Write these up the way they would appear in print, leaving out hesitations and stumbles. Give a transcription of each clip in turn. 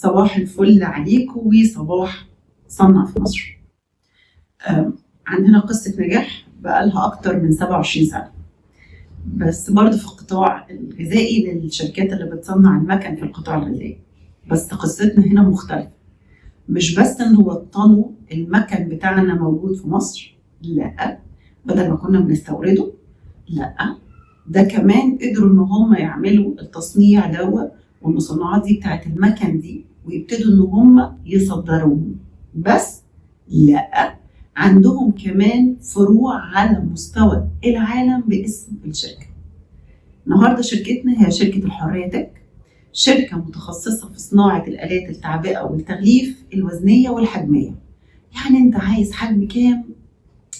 صباح الفل عليكم وصباح صنع في مصر. عندنا قصة نجاح بقالها أكتر من 27 سنة، بس برضه في القطاع الغذائي للشركات اللي بتصنع المكن في القطاع الغذائي. بس قصتنا هنا مختلفة، مش بس إن وطنوا المكن بتاعنا موجود في مصر، لأ، بدل ما كنا بنستورده، لأ، ده كمان قدروا إن هم يعملوا التصنيع دوت والمصنعات دي بتاعت المكن دي ويبتدوا إن هم يصدروهم. بس لأ، عندهم كمان فروع على مستوى العالم باسم الشركة. النهاردة شركتنا هي شركة الحرية تك، شركة متخصصة في صناعة الآلات التعبئة والتغليف الوزنية والحجمية. يعني أنت عايز حجم كام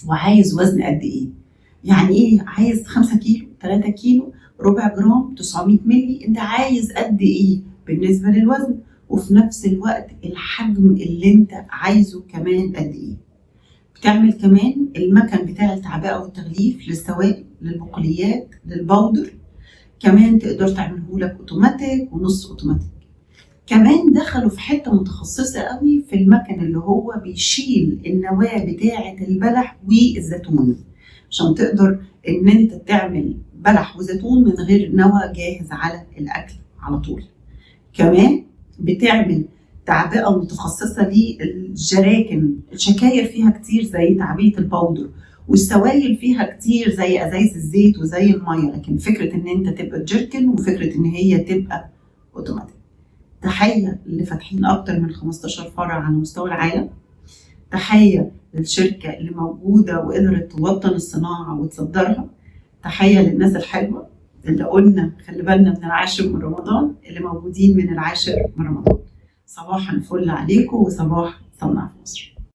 وعايز وزن قد إيه؟ يعني إيه؟ عايز 5 كيلو، 3 كيلو، ربع جرام، 900 ملي، أنت عايز قد إيه بالنسبة للوزن، وفي نفس الوقت الحجم اللي أنت عايزه كمان قد إيه. بتعمل كمان المكن بتاع التعبئة والتغليف للسوائل، للبقوليات، لل powder، كمان تقدر تعمله لك اوتوماتيك ونص اوتوماتيك. كمان دخلوا في حتة متخصصة قوي في المكن اللي هو بيشيل النواة بتاعة البلح والزيتون، عشان تقدر ان انت تعمل بلح وزيتون من غير نوى جاهز على الاكل على طول. كمان بتعمل تعبئة متخصصة للجراكن، الشكاير فيها كتير زي تعبئة ال powder، والسوائل فيها كتير زي ازايز الزيت وزي المية، لكن فكرة ان انت تبقى جيركن وفكرة ان هي تبقى اوتوماتيك. تحية اللي فاتحين اكتر من 15 فرع على مستوى العالم، تحية للشركة اللي موجودة وقدرت توطن الصناعة وتصدرها، تحية للناس الحلوة اللي قلنا خلي بالنا من العاشر من رمضان، اللي موجودين من العاشر من رمضان. صباح الفل عليكم وصباح صنع في مصر.